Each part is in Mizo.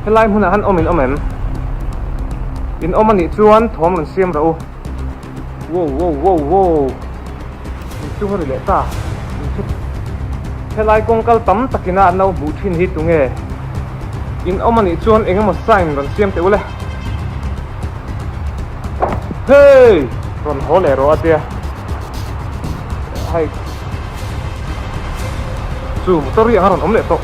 Helai hmunah han awm in awm em? In awm anih chuan thawm rawn siam rawh u. Wow wow wow wow inchung a ri leh ta. Helai kawng kal tam takina an lo hmuh thin hi tunge? In awm anih chuan eng emaw sign rawn siam teh u le. Hey! Rawn haw leh rawh a tia. Hei chu motor hi a rawn awm leh tawh.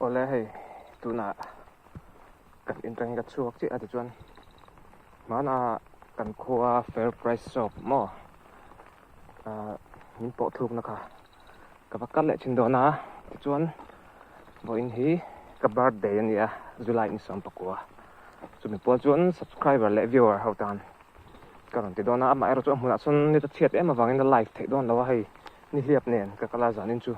Awle hei tunah kan intang ka chhuak chiah a tichuan hmanah kan khua fair price shop maw ah min pawh thlukna kha ka va kal leh thin dawn a tichuan vawiin hi ka birthday a ni a July ni 19 chumi pual chuan subscriber leh viewer ho tan ka rawn ti dawn a amaherawh chu a hmunah chuan ni ta chhiat em avangin a live theih dawn lo a hei ni hliap nen ka kal a zanin chu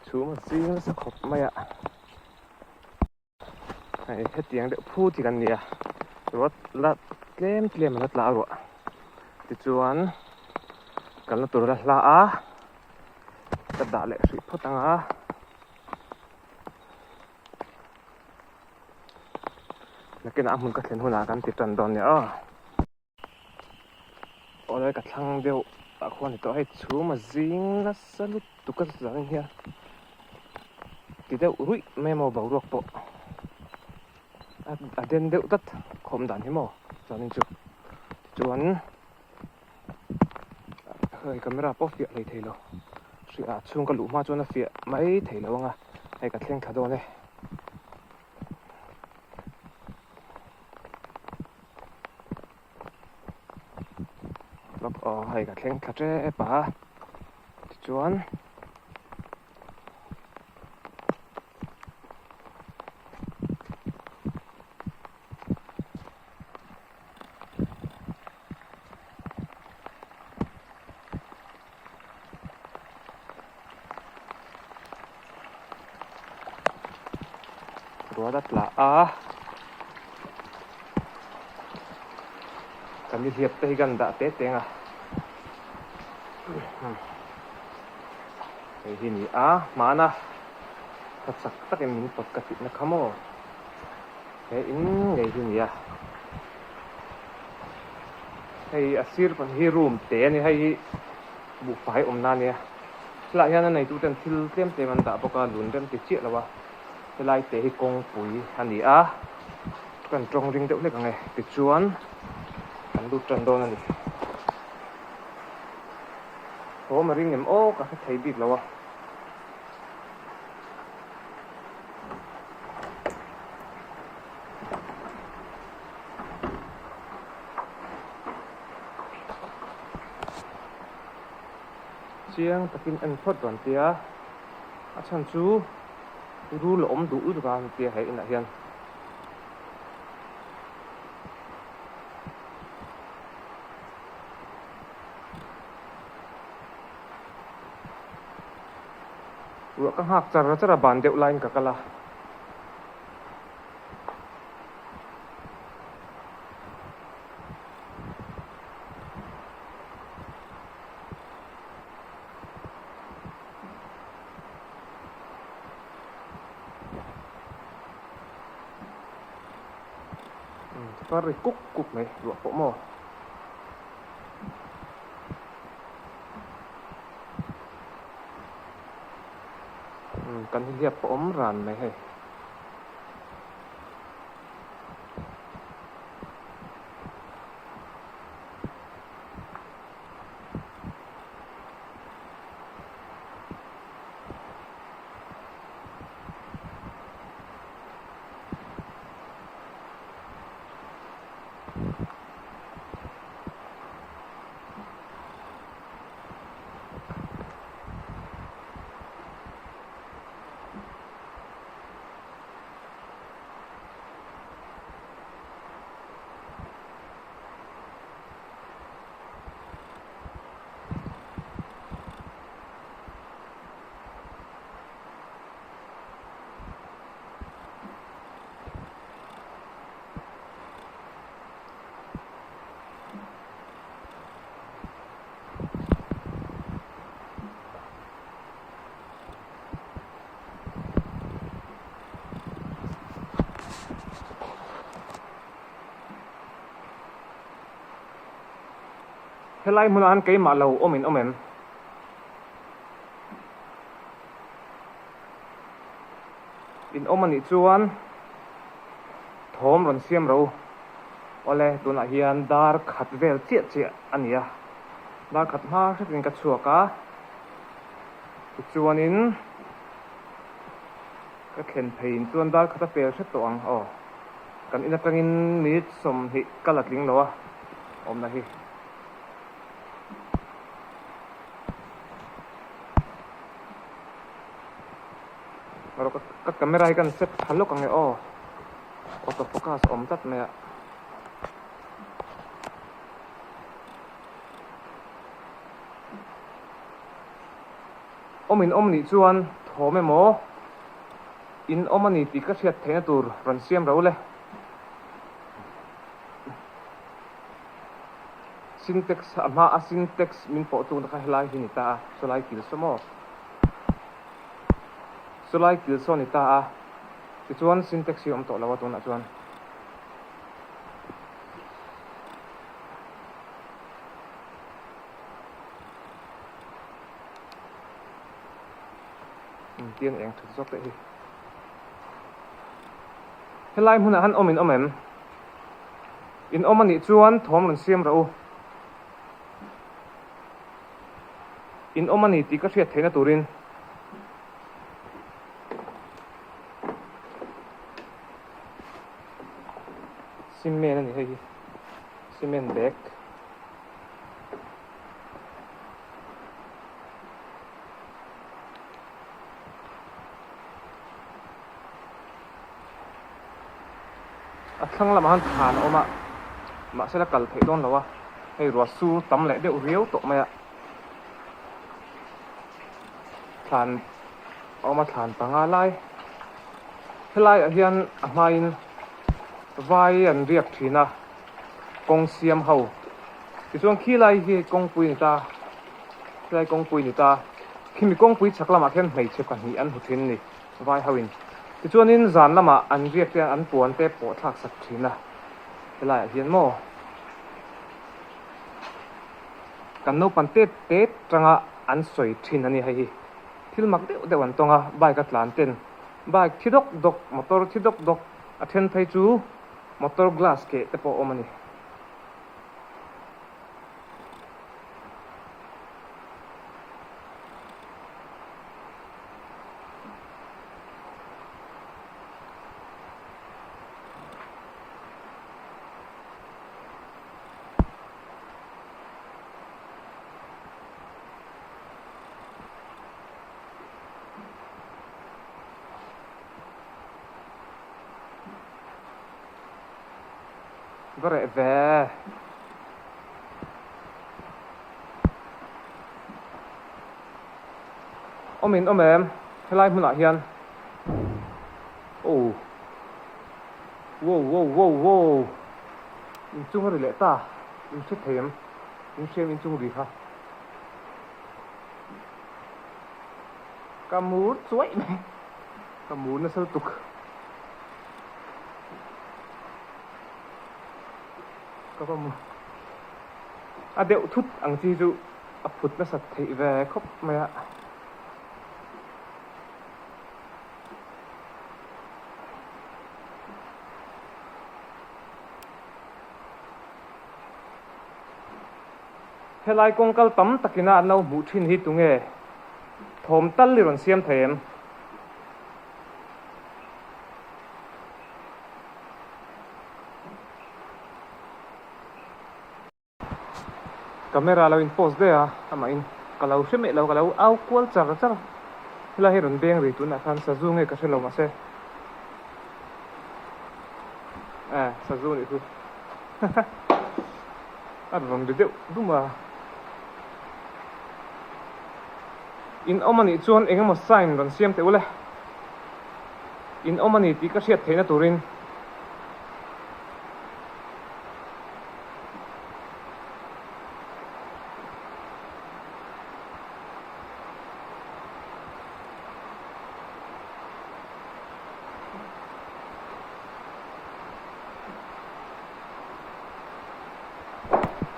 chhum a zing nasa khawp mai a hei hetiang deuh phut hi kan ni a ruat la tlem tlem a la tla a ruah tichuan kalna tur la hla a ka dah leh hrih phawt ang a. Nakinah a hmun ka thlen hunah kan ti tan dawn nia aw. Awle ka thlang deuh ah khuan ni tawh hei chhum a zing nasa lutuk a zan hian ti deuh ruih mai maw boruak pawh a den deuh tlat khawm dan hi maw chuanin chu tichuan hei camera pawh fiah hlei thei lo hriah ah chhung ka luh hma chuan a fiah mai thei lo ang a hei ka thleng thla dawn e. Aw hei ka thleng thla tep a tichuan Rual a tla a kan nihliap te hi kan dah teh teng a hei hi ni a hmana ka chak takin min pawt ka tihna kha maw he in ngei hi ni a hei a sir pawn hi room te a ni hei hi buhfai awmna a nia helaiah hian a neitu ten thil tlem tlem an dah bawk a lun rem ti chiah lo a helai te hi kawngpui a ni a kan tawng ring deuh hlek ang e tichuan kan lut tan dawn a ni thawm a ring em aw ka hre thei bik lo a. Chiang takin en phawt rawn ti a, a chhan chu rul a awm duh lutuk a an ti a he inah hian. Ruah ka nghak char char a ban deuh laiin ka kal a. Ka ri kuk kuk mai ruah pawh maw. Kan hliap pawh awm ran mai hei. Helai hmunah han keimah lo awm in awm em? In awm anih chuan thawm rawn siam ro. Awle, tunah hian dar khat vel chiah chiah a ni a. Dar khat hma hretin ka chhuak a, tichuanin ka thlen pheiin chuan dar khat a pel hret tawh ang aw. Kan in atangin minute 20 ka la tling lo a awmna hi. Ka camera hi kan set tha lawk ang e aw. Auto focus awm tlat mai a. Awm in awm nih chuan thawm emaw in awm a ni tih ka hriat theihna tur rawn siam ro le. Sintex a hma a sintex min pawh tlukna kha helai hi ni ta a, sawlai kil saw maw? Sawlai kil saw ni ta a, tichuan sintex hi a awm tawh lo a tunah chuan. Engtiang eng that zawk teh hi. Helai hmunah han awm in awm em? In awm anih chuan thawm rawn siam rawh u. In awm ani tih ka hriat theihna turin. Cement a ni hei hi. Cement bag. A thlang lamah khan thlan a awm a, mahse la kal theih dawn lo a, hei ruah sur tam leh deuh riau tawh mai a, thlan a awm a thlan panga lai helaiah hian a hmain vai an riak thin a kawng siam ho tichuan khilai hi kawngpui a ni ta khilai kawngpui a ni ta khimi kawngpui chhak lamah khian hmeichhe pahnih an hmu thin a ni. Vai ho in. Tichuanin zan lamah an riak te an puan te pawh thlak sak thin a, helaiah hian maw kan naupang tet tet tanga an sawi thin a ni hei hi. Thil mak deuh deuh an tawng a, bike a tlan ten bike thi dawk dawk, motor thi dawk dawk, a then phei chu motor glass keh te pawh a awm a ni. Va reh ve. Awm in awm em helai hmunah hian oh wow wow wow wow inchung a ri leh ta in hre thei em in hriam inchung ri kha ka mur chuaih mai ka mur nasa lutuk ka va mur a deuh thut ang chi chu. A phut nasat theih ve khawp mai a. Helai kawng kal tam takina an lo hmuh thin hi tunge thawm tal i rawn siam thei em? Camera lo in post daih a, amah in ka lo hre meh lo, ka lo au kual char char a, helai hi rawn beng ri tunah khan sazu nge ka hre lo mahse eh sazu nih chu a rawn ri deuh dum a, in awm anih chuan eng emaw sign rawn siam teh ule, in awm ani tih ka hriat theihna turin.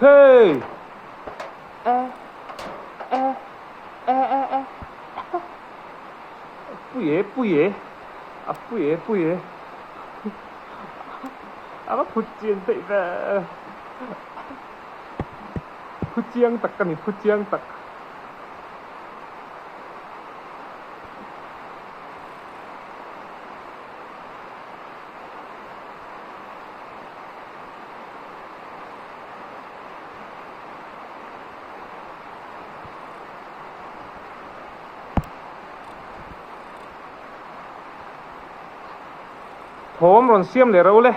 Hey! pui e pui e a pui e pui e a va phut chian theih ve phu chiang tak ka ni phu chiang tak. Thawm rawn siam leh reuh le.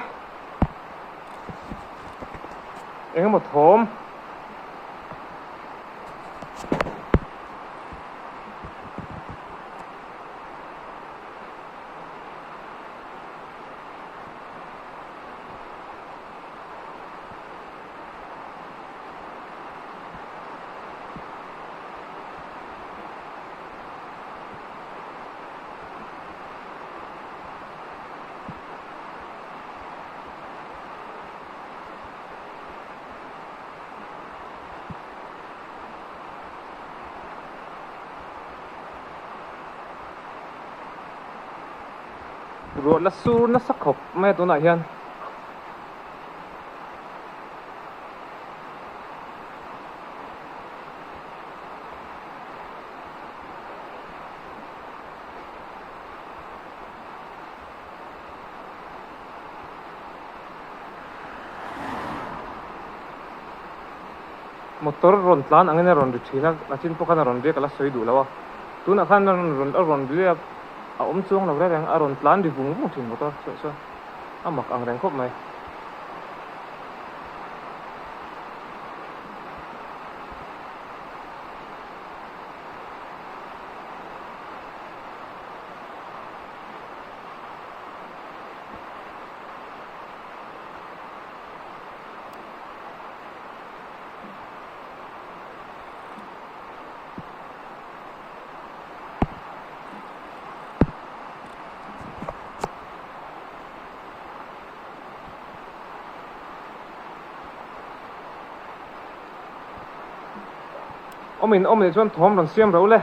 Eng emaw thawm. Ruah la sur nasa khawp mai a tunah hian. Motor rawn tlan angin a rawn ri thin a, a chin pawh khan a rawn riak a la sawi duh lo a, tunah khan a rawn a rawn riak a awm chuang lo reng reng a rawn tlan ri vung vung thin motor chuah chuan a mak ang reng khawp mai. Awmin awm leh chuan thawm rawn siam ro le.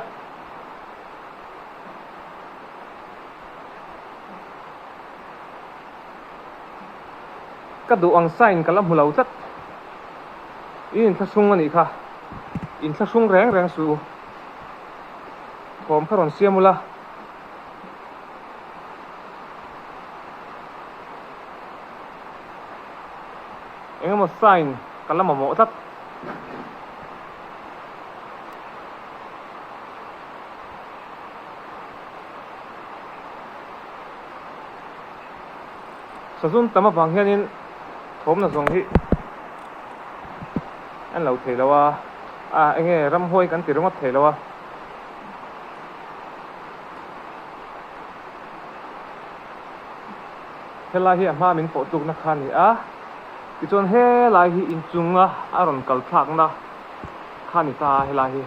Ka duh ang sign ka la hmu lo tlat. In inthlahrung a nih kha. Inthlahrung reng reng suh u. Thawm kha rawn siam ula. Eng emaw sign ka la mamawh tlat. Sazum tam avang hianin thawmna zawng hi an lo thei lo a, a enge ramhuai kan ti ringawt thei lo a. Helai hi a hma min pawh tlukna kha a ni a, tichuan helai hi inchunga a rawn kal thlakna kha a ni ta a helai hi.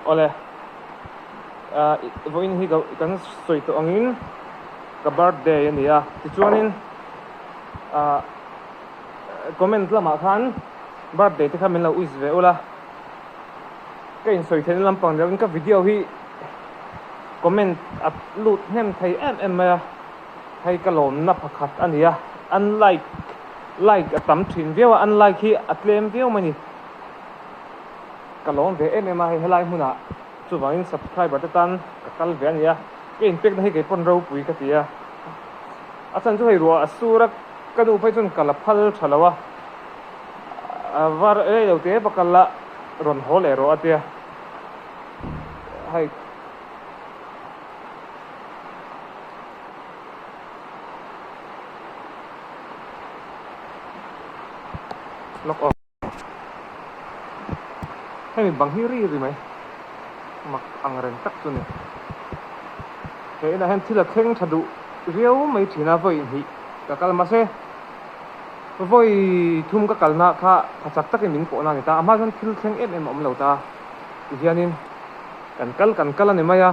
Awle ah vawiin hi kan sawi tawh angin ka birthday a ni a tichuanin ah comment lamah khan birthday te kha min lo wish ve ula ka insawi theihna lampang ni lovin ka video hi comment a lut hnem thei em em mai a hei ka lawmna pakhat a ni a unlike like a tam thin viau a unlike hi a tlem viau mai a ni. Ka lawm ve em em a, hei helai hmunah chuvangin subscriber te tan ka kal ve a nia, ka inpekna hi keipawn ropui ka ti a, a chhan chu hei ruah a sur a, ka nu phei chuan ka la phal tha lo a, a var rei lo te bak a la rawn haw leh rawh a tia, hei. Lawk aw. Hemi bang hi ri ri mai mak ang reng tak chu ni. He inah hian thil a thleng tha duh riau mai thin a vawi hnih ka kal mahse vawi thum ka kalna kha tha chak takin min pawhna a ni ta a hma chuan thil thleng em em a awm lo ta tihianin kan kal kan kal a ni mai a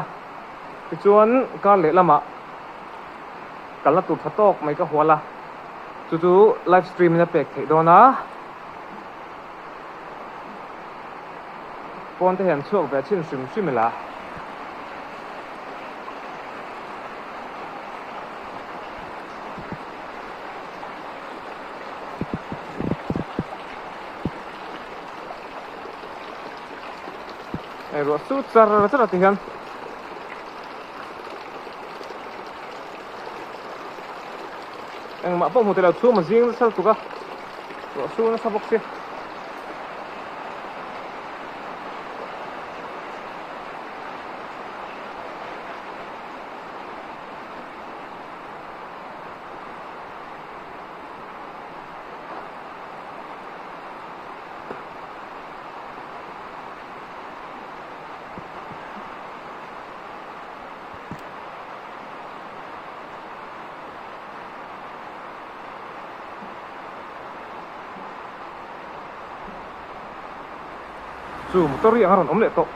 tichuan kar lehlamah kalna tur tha tawk mai ka hual a. Chu chu live stream in a pek theih dawn a, pawn te hian chhuak ve chhin hrim hrim ila. Hei ruah su char char a ti hian. Engmah pawh hmu thei lo chhum a zing nasa lutuk a ruah su nasa bawk si. Chu motor hi a rawn awm leh tawh.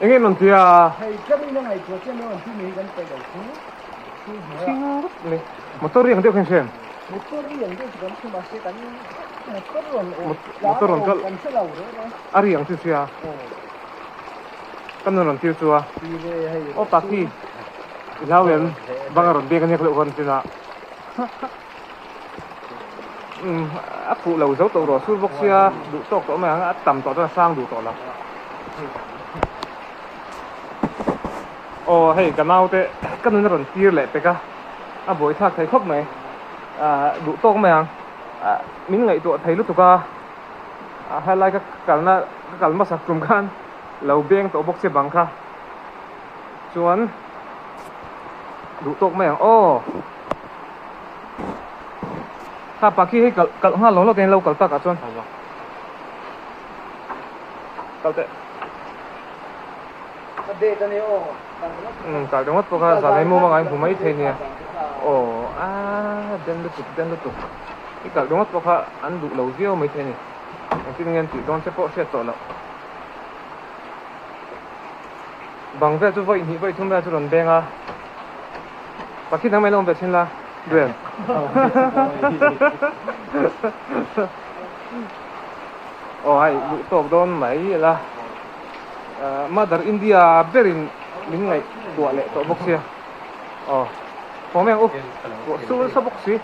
Eng nge rawn tia? Hei tlem in a ngaihtuah chiah mai an ti kan peih lo chu. Thing vek mai. Motor hi ang deuh khan hriat em? Motor hi ang deuh chu kan hre mahse kan motor rawn awm Motor rawn kal kan hre lo reng reng. A ri ang chu hria. Ka nun rawn tir chu a. Aw Paki i hlau em? Bang a rawn bek ania ka lo hawn chin a. Umm a fuh lo zo tawh rawh sur bawk sia duh tawk tawh mai ang a tam tawh chuan a sang duh tawh lo. Aw hei ka naute ka nun a rawn tir leh pek a a buaithlak thei khawp mai ah duh tawk mai ang ah min ngaihtuah thei lutuk a ah helai ka kalna ka kal hmasak tum khan lo beng tawh bawk che bang kha chuan duh tawk mai ang aw kha pa khi hei kalh kalh nghal lo lawk in lo kal tak ah chuan kal teh. Kal ringawt pawh kha zan ei mum a ngai hmu mai thei nia aw a den lutuk den lutuk i kal ringawt pawh kha an duh lo viau mai thei a ni engtin nge an tih dawn che pawh hriat tawh loh bang vel chu vawi hnih vawi thum vel chu rawn beng a pakhat dang mai la awm ve thin la duem aw hei luh tawk dawn mai ila. Mother India berin min ngaihtuah leh tawh bawk sia. Aw, haw mai ang u. Ruah sur nasa bawk si.